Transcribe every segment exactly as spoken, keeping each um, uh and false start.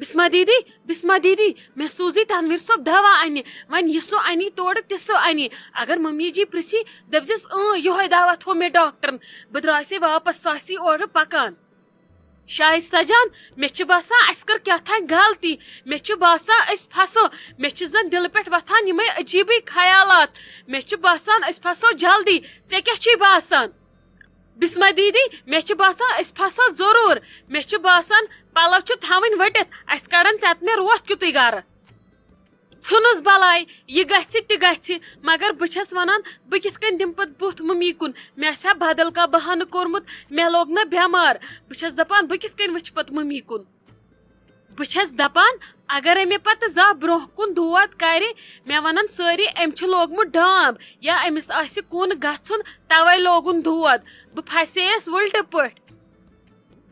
بسمہ دیدی، بسمہ دیدی، مےٚ سوٗزٕے تنویر صٲب دوا انہِ۔ وۄنۍ یہِ سُہ انہِ تورٕ تہِ سُہ انہِ۔ اگر ممی جی پرژھِ، دٔپزٮ۪س، اۭں، یِہوٚے دوا تھوٚو مےٚ ڈاکٹرن۔ بہٕ درٛایسے واپس، سۄ آسہِ اورٕ پکان۔ شائستہ جان، مےٚ چھِ باسان، اسہِ کٔر کیٛاہ تام غلطی۔ مےٚ چھِ باسان، أسۍ پھسو۔ مےٚ چھِ زن دِلہٕ پٮ۪ٹھ وۄتھان یِمے عجیٖبٕے خیالات۔ مےٚ چھِ باسان، أسۍ پھسو جلدی۔ ژےٚ کیٛاہ چھُے باسان؟ بسمہ دیدی، مےٚ چھُ باسان، أسۍ پھسو ضروٗر۔ مےٚ چھُ باسان، پلو چھِ تھاوٕنۍ ؤٹِتھ، اسہِ کڑن ژےٚ تہٕ مےٚ روتھ کیُتُے گرٕ۔ ژھٕنُس بلاے، یہِ گژھِ تہِ گژھِ، مگر بہٕ چھس ونان، بہٕ کِتھ کٔنۍ دِمہٕ پتہٕ بُتھ ممی کُن؟ مےٚ آسہِ ہا بدل کانٛہہ بہانہٕ کوٚرمُت، مےٚ لوٚگ نہ بٮ۪مار۔ بہٕ چھس دپان، بہٕ کِتھ کٔنۍ وٕچھٕ پتہٕ ممی کُن؟ بہٕ چھس دپان، اگر أمۍ مےٚ پتہٕ زانٛہہ برونٛہہ کُن دود کرِ، مےٚ ونن سٲری، أمۍ چھُ لوگمُت ڈانٛب یا أمِس آسہِ کُن گژھُن، توے لوگُن دود۔ بہٕ پھسییس وٕلٹہٕ پٲٹھۍ۔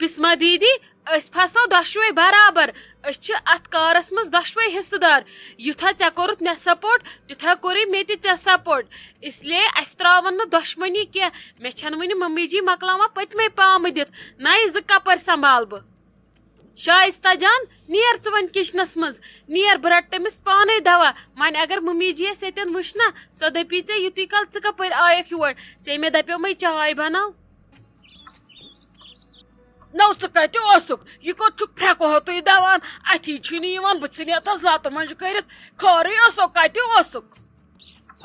بسمہ دیدی، أسۍ پھسو دۄشوے برابر۔ أسۍ چھِ اتھ کارس منٛز دۄشوے حصہٕ دار۔ یُتھا ژےٚ کوٚرُتھ مےٚ سپورٹ، تیُتھا کوٚرُے مےٚ تہِ ژےٚ سپورٹ۔ اس لیے اسہِ تراون نہٕ دۄشمنی کینٛہہ۔ مےٚ چھنہٕ وُنہِ ممی جی مۄکلاوان پٔتمے پامہٕ دِتھ۔ نَیہِ زٕ کپٲرۍ سنبھال بہٕ؟ شائستہ جان، نیر ژٕ وۄنۍ کچنس منٛز۔ نیر، بہٕ رٹہٕ تٔمِس پانے دوا۔ وۄنۍ اگر ممی جی یس ییٚتٮ۪ن وٕچھ نا، سۄ دپی ژےٚ، یُتُے کال ژٕ کپٲرۍ آیکھ یور؟ ژےٚ مےٚ دپیومے چاے بناو۔ نو، ژٕ کتہِ اوسُکھ؟ یہِ کوٚت چھُکھ پھرٛکہٕ ہوتُے دوان؟ اَتھی چھُے نہٕ یِوان، بہٕ ژھٕنہِ یَتھ حظ لَتہٕ منٛجہِ کٔرِتھ۔ خٲرٕے اوسو، کَتہِ اوسُکھ؟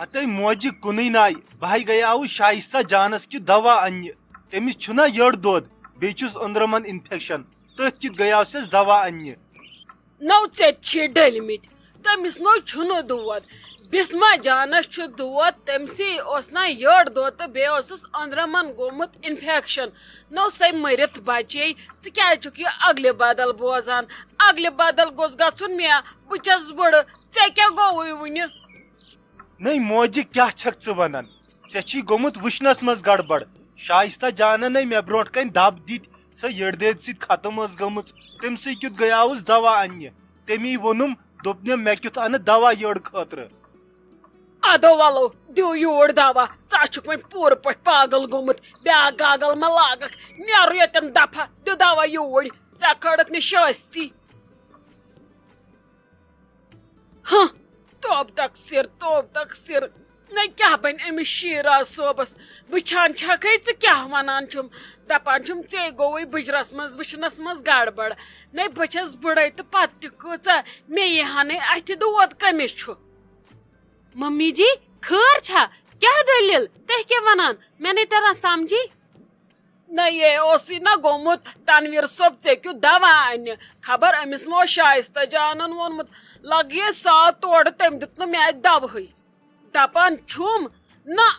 ہتے موجہِ کُنُے ناے، بہٕ ہے گٔیاوُس شایستہ جانس کیُتھ دوا اننہِ۔ تٔمِس چھُنا یٔڈ دود، بیٚیہِ چھُس أنٛدرمن انفیکشن، تٔتھۍ کیُتھ گٔیاوسٮ۪س دوا اننہِ۔ نو، ژےٚ تہِ چھے ڈٔلمٕتۍ۔ تٔمِس نو چھُنہٕ دود۔ بسمہ جانس چھُ دود، تٔمسٕے اوس نا یٔڈ دود تہٕ بیٚیہِ اوسُس أنٛدرمن گوٚمُت انفیکشن۔ نو، سۄے مٔرِتھ بچے۔ ژٕ کیازِ چھُکھ یہِ اگلہِ بدل بوزان؟ اگلہِ بدل گوٚژھ گژھُن مےٚ۔ بہٕ چھَس بٕڑٕ، ژےٚ کیٛاہ گوٚوُے وُنہِ؟ نٔے موجہِ، کیٛاہ چھکھ ژٕ ونان؟ ژےٚ چھی گوٚمُت وٕچھنس منٛز گڑبڑ۔ شایستہ جانن نے مےٚ برونٛٹھ کنہِ دب دِتۍ، سۄ یٔڈ دٲدۍ سۭتۍ ختم ٲس گٔمٕژ۔ تٔمۍ سٕے کیُتھ گٔیاوُس دوا اننہِ۔ تٔمی ووٚنُم، دوٚپنم، مےٚ کیُتھ انہٕ دوا یٔڈ خٲطرٕ؟ ادو ولو، دِیِو یوٗرۍ دوا۔ ژٕ چھُکھ وۄنۍ پوٗرٕ پٲٹھۍ پاگل گوٚمُت۔ بیٛاکھ گاگل ما لاگکھ؟ نیرُ ییٚتٮ۪ن دفعہ، دِ دوا یوٗرۍ۔ ژےٚ کھٲرٕتھ مےٚ شٲستی۔ ہہ، توب تقصیر، توب تقصیر۔ نہ کیٛاہ بنہِ أمِس شیراز صٲبس؟ وٕچھان چھکھے ژٕ کیٛاہ ونان چھُم؟ دپان چھُم، ژے گوٚوُے بٕجرس منٛز وٕچھنس منٛز گڑبڑ۔ نہ بہٕ چھس بٕڑے تہٕ پتہٕ تہِ کۭژاہ، مےٚ یی ہا نہٕ اتھِ دود کٔمِس چھُ۔ ممی جی، خٲر چھا؟ کیٛاہ دٔلیٖل؟ تُہۍ کیٛاہ ونان؟ مےٚ نَے تران سمجھی۔ نہ، یے اوسُے نہ گوٚمُت تنویر صٲب ژےٚ کیُتھ دوا اننہِ۔ خبر أمِس ما اوس شایستہ جانن ووٚنمُت۔ لگیے ساعت تورٕ، تٔمۍ دیُت نہٕ مےٚ اتہِ دوہٕے۔ دپان چھُم، نہ،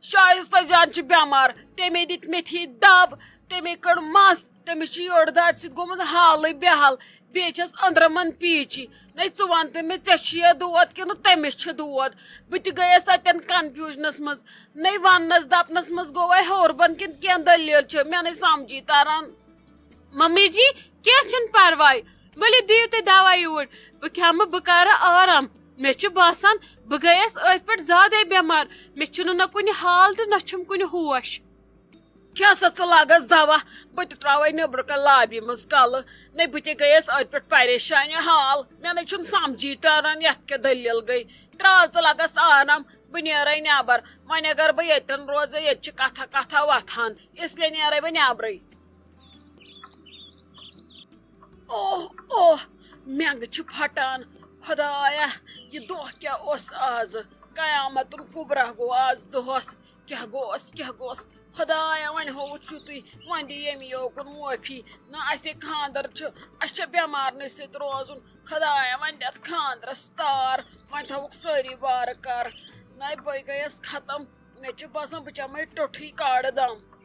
شایستہ جان چھِ بٮ۪مار، تٔمۍ دِتۍ میتھی دب، تٔمۍ کٔڑ مس، تٔمِس چھِ یٔڈ دادِ سۭتۍ گوٚمُت حالٕے بے حال۔ بیٚیہِ چھَس أنٛدرَمَن پیٖچی۔ نَے ژٕ وَن تہٕ مےٚ، ژےٚ چھُیا دود کِنہٕ تٔمِس چھِ دود؟ بہٕ تہِ گٔیَس تَتٮ۪ن کنفیوٗجنَس منٛز۔ نَے وَننَس دَپنَس منٛز گوٚوَے ہیوٚر بۄن کِنہٕ کینٛہہ دٔلیٖل چھِ، مےٚ نَے سَمجھی تَران۔ ممی جی، کینٛہہ چھُنہٕ پرواے، ؤلِو دِیِو تُہۍ دوا یوٗرۍ، بہٕ کھٮ۪مہٕ، بہٕ کَرٕ آرام۔ مےٚ چھُ باسان، بہٕ گٔیَس أتھۍ پٮ۪ٹھ زیادَے بٮ۪مار، مےٚ چھُنہٕ نہ کُنہِ حال تہٕ نہ چھُم کُنہِ ہوش۔ کھےٚ سا ژٕ لگس دوا، بہٕ تہِ تراوے نیبرٕ کنہِ لابی منٛز کلہٕ۔ نے بہٕ تہِ گٔیس أتھۍ پٮ۪ٹھ پریشانہِ حال، مےٚ نے چھُنہٕ سمجھی تران یتھ کیٛاہ دٔلیٖل گٔے۔ تراو ژٕ لگس آرام، بہٕ نیرے نٮ۪بر۔ وۄنۍ اگر بہٕ ییٚتٮ۪ن روزے، ییٚتہِ چھِ کتھا کتھا وۄتھان، اس لیے نیرے بہٕ نٮ۪برٕے۔ اوہ، اوہ، مٮ۪نٛگہٕ چھِ پھٹان۔ خۄدایا، یہِ دۄہ کیٛاہ اوس آز؟ قیامتُن کُبرا گوٚو آز دۄہس۔ کیٛاہ گوٚوس، کیٛاہ گوٚوس؟ خۄدایا، وۄنۍ ہووُتھ چھُ تُہۍ، وۄنۍ دِ ییٚمہِ یوکُن معٲفی۔ نہ اَسے خانٛدر چھُ، اَسہِ چھےٚ بٮ۪مارنٕے سۭتۍ روزُن۔ خۄدایا، وۄنۍ دِتھ خانٛدرس تار، وۄنۍ تھاوُکھ سٲری وارٕ کار۔ نَے بٔے گٔیَس ختم۔ مےٚ چھُ باسان، بہٕ چَمَے ٹوٚٹھٕے کاڑٕ دَم۔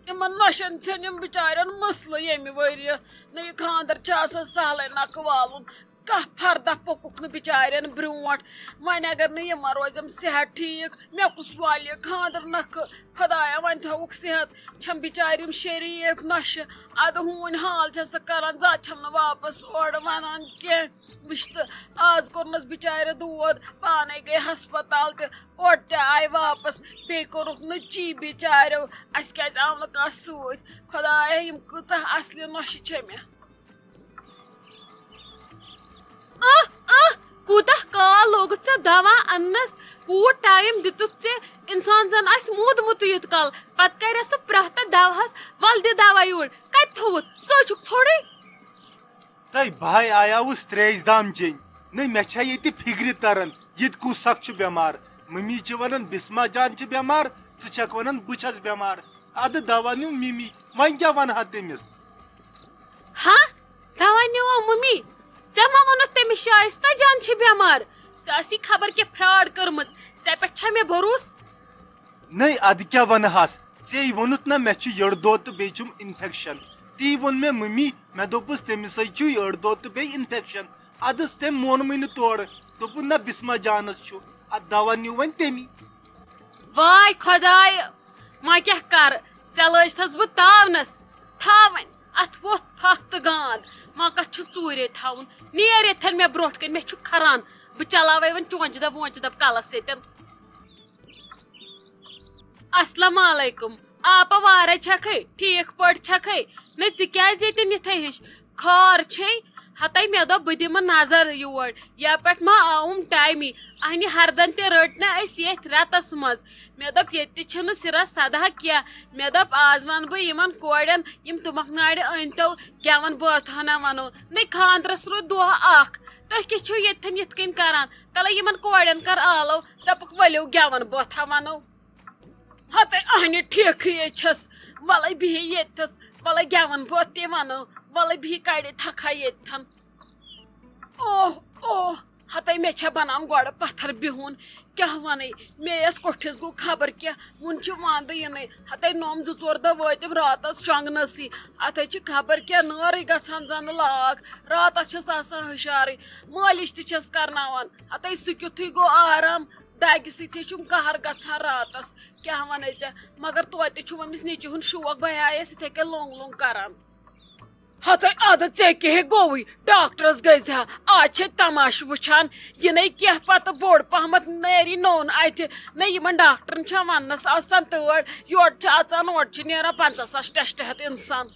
یِمَن نۄشَن ژھیٚن یِم بِچارٮ۪ن مٕسلہٕ ییٚمہِ ؤریہِ۔ نہ یہِ خانٛدر چھُ آسان سہلٕے نَکھٕ والُن۔ کانٛہہ فردہ پوٚکُکھ نہٕ بِچارٮ۪ن برٛونٛٹھ۔ وۄنۍ اگر نہٕ یِمَن روزٮ۪م صحت ٹھیٖک، مےٚ کُس والہِ یہِ خانٛدر نَکھٕ؟ خۄدایا، وۄنۍ تھاوُکھ صحت۔ چھَم بِچارِ یِم شریٖف نۄشہِ۔ اَدٕ ہوٗنۍ حال چھَس سۄ کَران، زانٛہہ چھَم نہٕ واپَس اورٕ وَنان کینٛہہ۔ وٕچھ تہٕ، آز کوٚرنَس بِچارِ دود، پانَے گٔے ہسپتال تہِ، اورٕ تہِ آیہِ واپَس، بیٚیہِ کوٚرُکھ نہٕ چی بِچاریو، اَسہِ کیٛازِ آو نہٕ کانٛہہ سۭتۍ؟ خۄدایا، یِم کۭژاہ اَصلہِ نۄشہِ چھےٚ مےٚ۔ آہ، آہ، کوٗتاہ کال لوگُتھ ژےٚ دوا اننس؟ کوٗت ٹایم دِتُتھ ژےٚ؟ انسان زن آسہِ موٗدمُتٕے یوت کال، پتہٕ کرِ سُہ پرٛاہ تہٕ دوہس، "ول دِ دوا یوٗرۍ، کتہِ تھوٚوُتھ؟ ژٕ چھُکھ ژھوٚرُے۔" تہٕ بہٕ آیاوُس ترٛیش دام چیٚنۍ۔ نہ، مےٚ چھا ییٚتہِ فِکرِ تران، ییٚتہِ کُس اکھ چھُ بٮ۪مار؟ مٔمی چھِ ونان، "بسمہ جان چھِ بٮ۪مار، ژٕ چھکھ ونان، بہٕ چھس بٮ۪مار۔" ادٕ دوا نیوٗ مِمی، وۄنۍ کیٛاہ ونہٕ ہا تٔمِس؟ ہا؟ دوا نیوٗوا مٔمی؟ ژےٚ ما ووٚنُتھ تٔمِس شایستہ جان چھِ بٮ۪مار؟ ژےٚ آسی خبر کیٛاہ فراڈ کٔرمٕژ، ژےٚ پٮ۪ٹھ چھا مےٚ بھروسہٕ؟ نٔے، ادٕ کیٛاہ ونہٕ ہس؟ ژےٚ ووٚنُتھ نا مےٚ چھُ یٔڑ دود تہٕ بیٚیہِ چھُم انفیکشن۔ تی ووٚن مےٚ مٔمی، مےٚ دوٚپُس، "تٔمِس ہے چھُ یٔڑ دود تہٕ بیٚیہِ انفیکشن۔" ادٕ تٔمۍ مونمٕے نہٕ تورٕ، دوٚپُن، "نہ، بسمہ جانس چھُ۔" ادٕ دوا نیوٗ وۄنۍ تٔمی۔ واے خۄداے، وۄنۍ کیٛاہ کرٕ؟ ژےٚ لٲجتھس بہٕ تاونس۔ تھاو وۄنۍ اتھ وۄتھ پھکھ تہٕ گانٛد۔ وۄنۍ کتھ چھُ ژوٗرے تھاوُن؟ نیر ییٚتھٮ۪ن مےٚ برونٛٹھ کنہِ، مےٚ چھُ کھران۔ بہٕ چلاوے وۄنۍ چونچہِ دب وونچہِ دب کلس سۭتۍ۔ السلام علیکم۔ آپا وارے چھکھے؟ ٹھیک پٲٹھۍ چھکھے؟ نہ، ژٕ کیازِ ییٚتٮ۪ن یِتھے ہِش کھار چھے؟ ہتے مےٚ دوٚپ بہٕ دِمہٕ نظر یور، یا پٮ۪ٹھ ما آوُم ٹایمی۔ اہنہِ ہردن تہِ رٔٹ نہ أسۍ ییٚتھۍ رٮ۪تس منٛز۔ مےٚ دوٚپ ییٚتہِ تہِ چھِنہٕ سِرا سدا کینٛہہ۔ مےٚ دوٚپ آز ونہٕ بہٕ یِمن کورٮ۪ن، یِم تُمبکھ نارِ أنۍ تو گٮ۪ون بٲتھاہ نہ ونو۔ نٔے خاندرس روٗد دۄہ اکھ، تُہۍ کیٛاہ چھِو ییٚتھٮ۪ن یِتھ کٔنۍ کران؟ تلے یِمن کورٮ۪ن کر آلو، دپُکھ ؤلِو گٮ۪ون بٲتھاہ ونو۔ ہتے اہنہِ ٹھیکھٕے چھس، ولے بِہے ییٚتھس، ولے گٮ۪ون بٲتھ تہِ ونو، ولے بِہے کڑِ تھکھا ییٚتھٮ۪ن۔ اوہ، اوہ، ہتے مےٚ چھےٚ بنان گۄڈٕ پتھر بِہُن۔ کیٛاہ ونے، مےٚ یتھ کوٹھِس گوٚو خبر کیٛاہ، وُنہِ چھُ ونٛدٕ یِنٕے۔ ہتے نوٚم زٕ ژور دۄہ وٲتِم راتس شۄنٛگنسٕے، اتھے چھِ خبر کیٛاہ نٲرٕے گژھان زن لاگ۔ راتس چھس آسان ہُشارٕے، مٲلِش تہِ چھس کرناوان۔ ہتے سُہ کیُتھُے گوٚو آرام، دگہِ سۭتۍ چھُم قہر گژھان راتس۔ کیٛاہ ونے ژےٚ، مگر توتہِ چھُم أمِس نیٚچوِ ہُنٛد شوق، بہٕ آیس یِتھے کٔنۍ لوٚنگ لوٚنگ کران۔ ہتے ادٕ ژےٚ کیٛاہ گوٚوُے؟ ڈاکٹرس گٔژھۍ زِ ہا، آز چھے تماشہٕ وٕچھان۔ یہِ نے کینٛہہ پتہٕ بوٚڑ پہمتھ نیری نوٚن اتھِ۔ نے یِمن ڈاکٹرن چھا وننس آسان تٲڑ، یورٕ چھِ اژان اورٕ چھِ نیران پنژاہ ساس ٹیسٹ ہٮ۪تھ انسان۔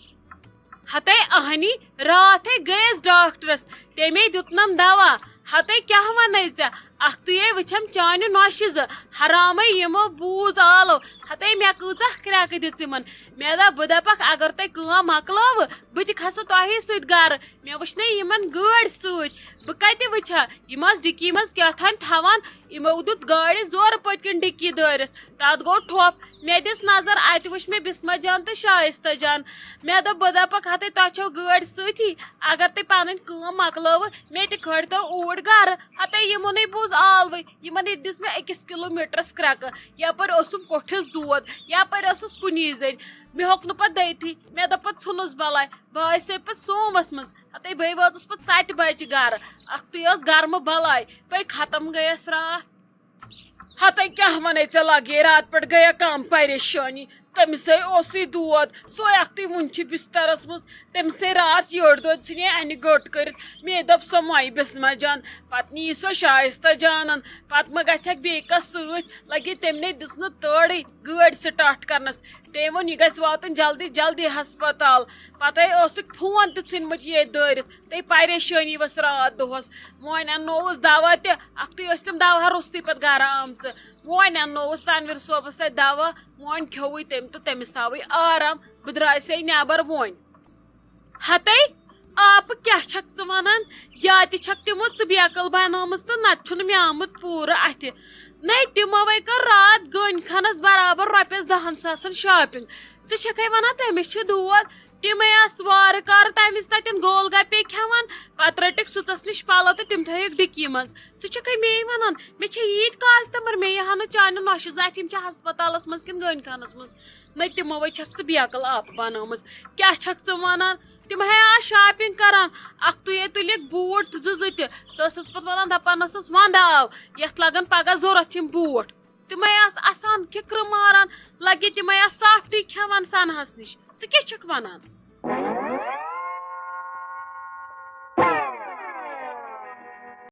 ہتے اہنی، راتھے گٔیس ڈاکٹرس، تٔمے دیُتنم دوا۔ ہتے کیٛاہ ونے ژےٚ؟ اکھتُے وٕچھم چانہِ نۄشہِ زٕ، حرامے یِمو بوٗز آلو۔ ہتے مےٚ کۭژاہ کرٛٮ۪کہٕ دِژ یِمن۔ مےٚ دوٚپ، بہٕ دپکھ، اگر تۄہہِ کٲم مۄکلٲوٕ، بہٕ تہِ کھسہٕ تۄہی سۭتۍ گرٕ۔ مےٚ وٕچھ نہ یِمن گٲڑۍ سۭتۍ، بہٕ کتہِ وٕچھٕ ہا؟ یِم آسہٕ ڈِکی منٛز کیٛاہ تام تھاوان۔ یِمو دیُت گاڑِ زورٕ پٔتۍ کِنۍ ڈِکی دٲرِتھ۔ تتھ گوٚو ٹھۄپھ۔ مےٚ دِژ نظر، اتہِ وٕچھ مےٚ بسمہ جان تہٕ شایستہ جان۔ مےٚ دوٚپ، بہٕ دپکھ، ہتے تۄہہِ چھو گٲڑۍ سۭتی، اگر تُہۍ پنٕنۍ کٲم مۄکلٲوٕ، مےٚ تہِ کھٲلۍ تو اوٗرۍ گرٕ۔ ہتے یِمو نے بوٗز آلوٕے، یِمن ییٚتہِ دِژ مےٚ أکِس کِلوٗ میٖٹرس کرٛٮ۪کہٕ۔ یپٲرۍ اوسُم کوٹھِس دود، یپٲرۍ ٲسٕس کُنی زٔنۍ۔ مےٚ ہیوٚک نہٕ پتہٕ دٔیتھٕے۔ مےٚ دوٚپ پتہٕ، ژھُنُس بلاے۔ بہٕ آیسے پتہٕ سومس منٛز۔ ہتے بہٕ وٲژٕس پتہٕ ستہِ بجہِ گرٕ۔ اکھتُے ٲس گرمہٕ بلاے، پے ختم گٔیس راتھ۔ ہتے کیٛاہ ونے ژےٚ، لگے راتہٕ پٮ۪ٹھ گٔیہ کم پریشٲنی۔ تٔمِسے اوسُے دود، سۄے اکھتُے وُنہِ چھِ بسترس منٛز۔ تٔمِسے راتھ یٔڑ دۄد ژھٕنے انہِ گٔٹ کٔرِتھ۔ مے دوٚپ، سۄ مۄیہِ بسمہ جان، پتہٕ نی سۄ شایستہ جانن، پتہٕ ما گژھٮ۪کھ بیٚیہِ کس سۭتۍ؟ لگے تٔمۍ نے دِژ نہٕ تٲڑٕے گٲڑۍ سٹارٹ کرنس۔ تٔمۍ ووٚن، یہِ گژھِ واتُن جلدی جلدی ہسپتال۔ پتے اوسُکھ فون تہِ ژھٕنمٕتۍ ییٚتۍ دٲرِتھ۔ تٔمۍ پریشٲنی ؤژھ راتھ دۄہس۔ وۄنۍ اننووُس دوا تہِ، اکھتُے ٲسۍ تِم دوا روٚستُے پتہٕ گرٕ آمژٕ۔ وۄنۍ اننووُس تنویر صٲبس اتھِ دوا، وۄنۍ کھیوٚوُے تٔمۍ تہٕ تٔمِس آوٕے آرام۔ بہٕ درٛایسے نٮ۪بر وۄنۍ۔ ہتے، آپہٕ کیٛاہ چھکھ ژٕ ونان؟ یا تہِ چھکھ تِمو ژٕ بیقل بنٲومٕژ تہٕ نتہٕ چھُنہٕ مےٚ آمُت پوٗرٕ اتھِ۔ نے، تِموے کٔر راتھ گٔنۍ خانس برابر رۄپیس دہن ساسن شاپنگ۔ ژٕ چھکھے ونان تٔمِس چھُ دود؟ تِمے آسہٕ وارٕ کارٕ تمہِ وِزِ تتٮ۪ن گول گپے کھٮ۪وان، پتہٕ رٔٹِکھ سٕژس نِش پلو تہٕ تِم تھٲیِکھ ڈِکی منٛز۔ ژٕ چھکھے مے ونان، مےٚ چھےٚ ییٖتۍ کاسٹمر، مےٚ یِہا نہٕ چانہِ نۄشہِ زٕ اتھِ، یِم چھِ ہسپتالس منٛز کِنہٕ گٲنۍ خانس منٛز؟ نہ، تِموے چھکھ ژٕ بیقل آپہٕ بنٲومٕژ۔ کیٛاہ چھکھ ژٕ ونان؟ تِم ہے آسہٕ شاپنگ کران، اکھتُے تُلِکھ بوٗٹ زٕ زٕ تہِ۔ سۄ ٲسٕس پتہٕ ونان، دپان ٲسٕس، ونٛدٕ آو، یتھ لگن پگاہ ضروٗرت یِم بوٗٹ۔ تِمے آسہٕ اسان کھِکرٕ ماران، لگے تِمے آسہٕ سافٹی کھٮ۪وان سنہس نِش۔ ژٕ کیٛاہ چھکھ ونان؟